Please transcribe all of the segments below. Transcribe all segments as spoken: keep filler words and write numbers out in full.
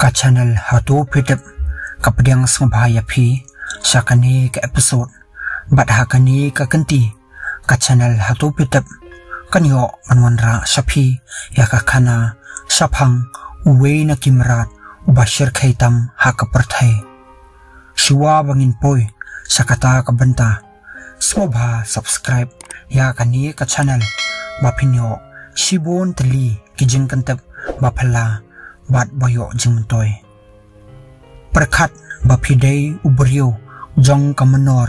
Ka channel Hato Phi Tip ka pdiang sngewbha ïa phi sha kane ka episode. Bad ha kane ka kynti, ka channel Hato Phi Tip kan ïoh ban wanrah sha phi ïa ka khana shaphang uwei na ki mrad uba shyrkhei tam ha ka pyrthei. Shuwa ba ngin poi sha kata ka bynta, sngewbha subscribe ïa kane ka channel ba phin ïoh shibun tylli ki jingkyntip ba phylla bad ba ïoh jingmyntoi. Pyrkhat ba phi dei u briew jong ka mynnor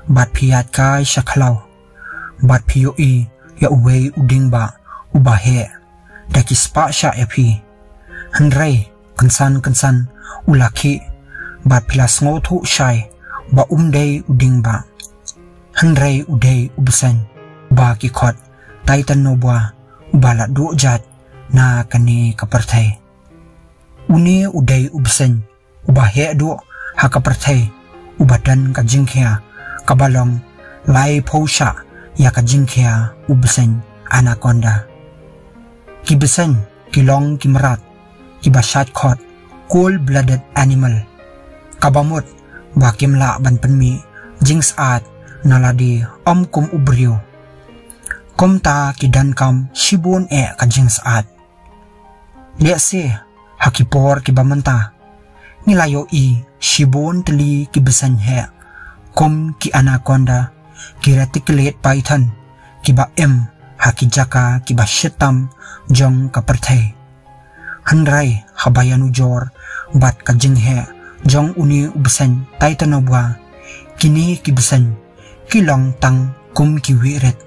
bad phi ïaid kai sha khlaw bad phi ïohi ïa uwei u dieng ba uba heh da ki spah shah ïa phi. Hynrei kynsan kynsan u la khih bad phi la sngewthuh shai ba um dei u dieng ba, hynrei u dei u bseiñ ba ki khot Titanoboa uba la duh jait na kane ka pyrthei. Une u dei u bseiñ uba heh duh ha ka pyrthei, uba don ka jingkhia kaba long laiphew shah ïa ka jingkhia u bseiñ anaconda. Ki bseiñ ki long ki mrad kiba shait khot, cold blooded animal, kaba mut ba kim lah ban pynmih jingsyaid na lade ym kum u briew. Kumta ki donkam shibun eh ka jingsyaid. Lehse ha ki por kiba mynta ngi la ïohi shibun tylli ki bseiñ heh kum ki anaconda, ki reticulate python, kiba im ha ki jaka kiba shitom jong ka pyrthei. Hynrei haba ïanujor bad ka jingheh jong une u bseiñ Titanoboa, kine ki bseiñ ki long tang kum ki wihrit.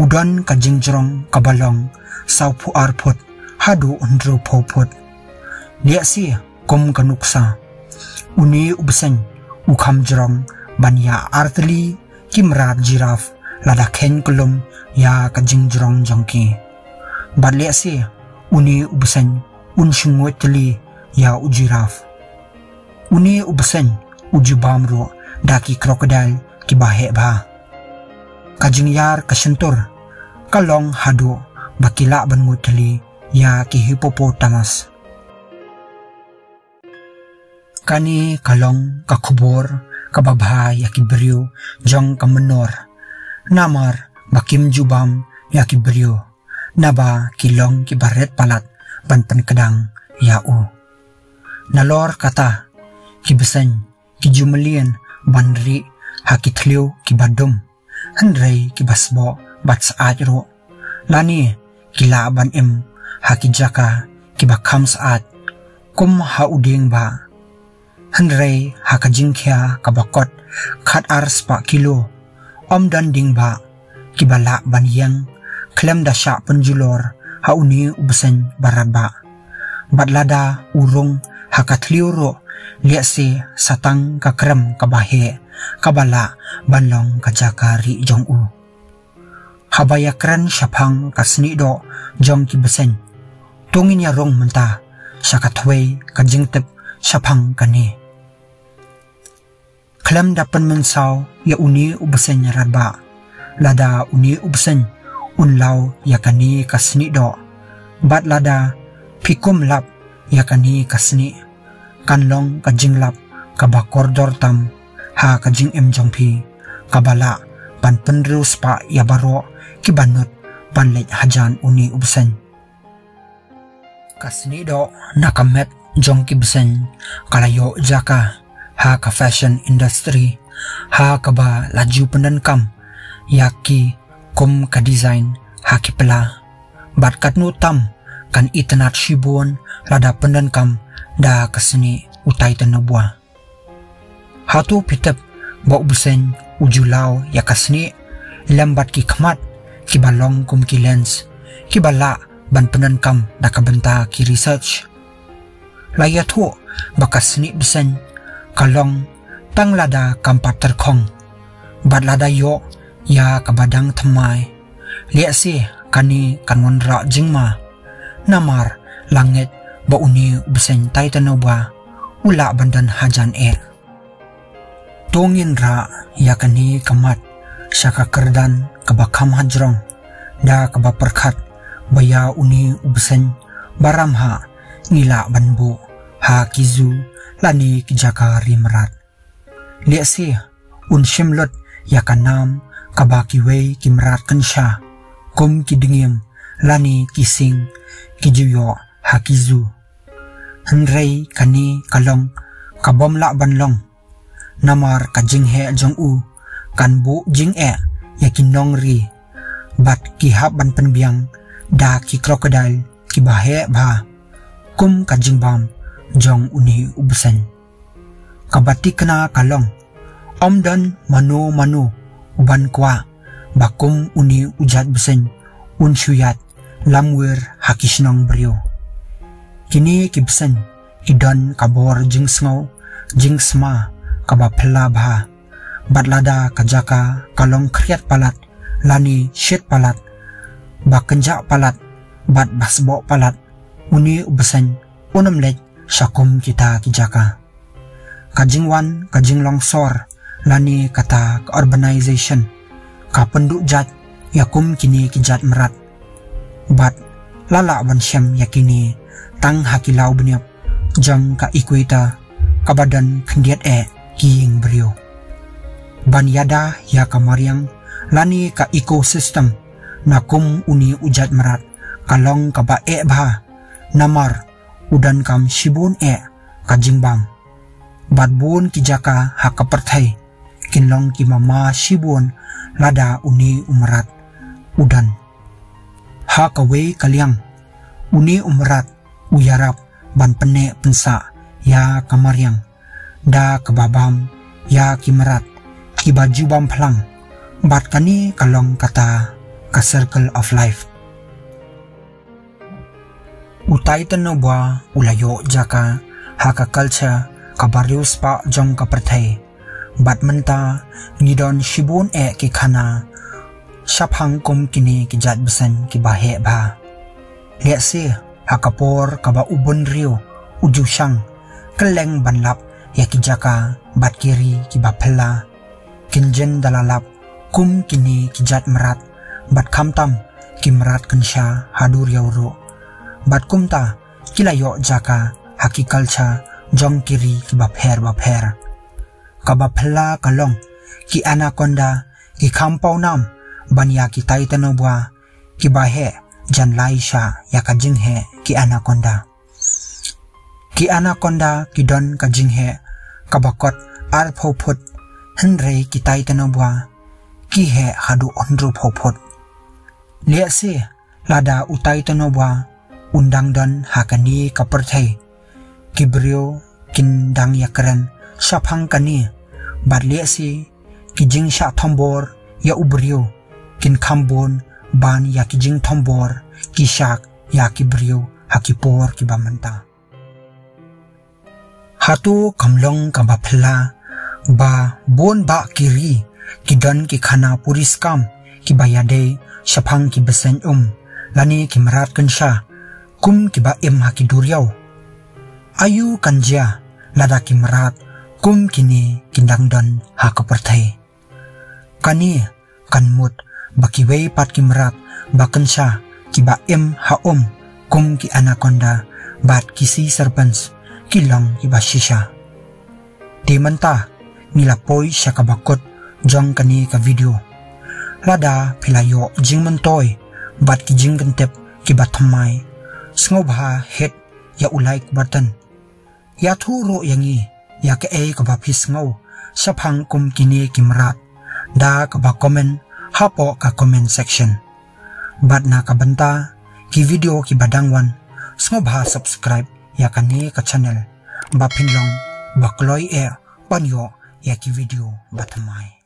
U don ka jingjrong kaba long sawphew ar phut haduh hynriewphew phut. Lehse kum ka nuksa, une u bseiñ u kham jrong ban ïa artylli ki mrad giraffe lada kheiñ kyllum ïa ka jingjrong jong ki. Bad lehse une u bseiñ un shu nguid tylli ïa u giraffe. Une u bseiñ u ju bam ruh da ki crocodile kiba heh bha. Ka jingïar ka shyntur ka long haduh ba ki lah ban nguid tylli ïa ki hippopotamus. Kane ka long ka khubor kaba bha ïa ki briew jong ka mynnor, namar ba kim ju bam ïa ki briew, naba ki long kiba rit palat ban pynkdang ïa u. Nalor kata, ki bseiñ ki ju mlien ban rih ha ki thliew kiba dum, hynrei kiba sboh bad syaid ruh, lane ki lah ban im ha ki jaka kiba kham syaid, kum ha u dieng ba. Hynrei ha ka jingkhia kaba kot khat ar spah kilo, ym don dieng ba kiba lah ban ïeng khlem da shah pynjulor ha une u bseiñ ba radbah. Bad lada u rung ha ka thliew ruh, lehse sa tang ka krem kaba heh kaba lah ban long ka jaka rih jong u. Haba ïakren shaphang ka snieh doh jong ki bseiñ, to ngin ïa rung mynta sha ka thwei ka jingtip shaphang kane. Khlem da pynmynsaw ïa une u bseiñ radbah, lada une u bseiñ un law ïa kane ka snieh doh, bad lada phi kum lap ïa kane ka snieh, kan long ka jinglap kaba kordor tam ha ka jingim jong phi, kaba lah ban pynriewspah ïa baroh kiba nud ban leit hajan une u bseiñ. Ka snieh doh na ka met jong ki bseiñ ka la ïoh jaka ha ka fashion industry, ha kaba la ju pyndonkam ïa ki kum ka design ha ki pla. Bad katno tam kan itynnad shibun lada pyndonkam da ka snieh u Titanoboa. Hato phi tip ba u bseiñ u ju law ïa ka snieh lem bad ki khmat kiba long kum ki lens, kiba lah ban pyndonkam da ka bynta ki research? La ïathuh ba ka snieh bseiñ ka long tang lada kam pat tyrkhong, bad lada ïoh ïa kaba dang thymmai, lehse kane kan wanrah jingma, namar la ngeit ba une u bseiñ Titanoboa u lah ban don hajan eh. To ngin rah ïa kane ka mat sha ka kyrdan kaba kham hajrong, da kaba pyrkhat ba ïa une u bseiñ ba ram hah ngi lah ban buh ha ki zoo lane ki jaka ri mrad. Lehse un shim lut ïa ka nam kaba kiwei ki mrad kynsha, kum ki dngiem lane ki sing, ki ju ïoh ha ki zoo. Hynrei kane ka long ka bym lah ban long, namar ka jingheh jong u kan buh jingeh ïa ki nongri, bad ki hap ban pynbiang da ki crocodile kiba heh bha, kum ka jingbam jong une u bseiñ. Kaba thikna ka long, ym don mano mano uban kwah ba kum une u jait bseiñ un shu ïaid lamwir ha ki shnong briew. Kine ki bseiñ ki don ka bor jingsngew jingsma kaba phylla bha, bad lada ka jaka ka long khriat palat lane shit palat, ba kynjah palat bad ba sboh palat, une u bseiñ un ym leit sha kum kita ki jaka. Ka jingwan ka jinglong sor lane kata ka urbanization ka pynduh jait ïa kum kine ki jait mrad, bad la lah ban shem ïa kine tang ha ki law bniap jong ka equator kaba don khyndiat eh ki ïing briew. Ban ïada ïa ka mariang lane ka ecosystem na kum une u jait mrad ka long kaba eh bha, namar u donkam shibun eh ka jingbam. Bad bun ki jaka ha ka pyrthei kin long ki mama shibun lada une u mrad u don. Ha kawei ka liang, une u mrad u ïarap ban pynneh pynsah ïa ka mariang da kaba bam ïa ki mrad kiba ju bam phlang, bad kane ka long kata ka circle of life. U Titanoboa u la ïoh jaka ha ka culture kaba riewspah jong ka pyrthei, bad mynta ngi don shibun eh ki khana shaphang kum kine ki jait bseiñ kiba heh bha. Lehse ha ka por kaba u bynriew u ju shang kylleng ban lap ïa ki jaka bad ki ri kiba phylla, kin jin da la lap kum kine ki jait mrad, bad khamtam ki mrad kynsha ha duriaw ruh. Bad kumta ki la ïoh jaka ha ki culture jong ki ri kiba pher bapher. Kaba phylla ka long, ki anaconda ki kham paw nam ban ïa ki Titanoboa kiba heh jan lai sha ïa ka jingheh ki anaconda. Ki anaconda ki don ka jingheh kaba kot arphew phut, hynrei ki Titanoboa ki heh haduh hynriewphew phut. Lehse lada u Titanoboa un dang don ha kane ka pyrthei, ki briew kin dang ïakren shaphang kane, bad lehse ki jingshah thombor ïa u briew kin kham bun ban ïa ki jingthombor ki shark ïa ki briew ha ki por kiba mynta. Hato kam long kaba phylla ba bun bah ki ri ki don ki khana puriskam kiba ïadei shaphang ki bseiñ um lane ki mrad kynsha kum kiba im ha ki duriaw? Aïu kan jia lada ki mrad kum kine kin dang don ha ka pyrthei? Kane kan mut ba kiwei pat ki mrad ba kynsha kiba im ha um kum ki anaconda bad ki sea serpents ki long kiba shisha. Te mynta ngi la poi sha kaba kut jong kane ka video. Lada phi la ïoh jingmyntoi bad ki jingkyntip kiba thymmai, sngewbha hit ïa u like button. Ïathuh ruh ïa ngi ïa kaei kaba phi sngew shaphang kum kine ki mrad da kaba comment hapoh ka comment section. Bad na ka bynta ki video kiba dang wan, sngewbha subscribe ïa kane ka channel ba phin long ba kloi eh ban ïoh ïa ki video ba thymmai.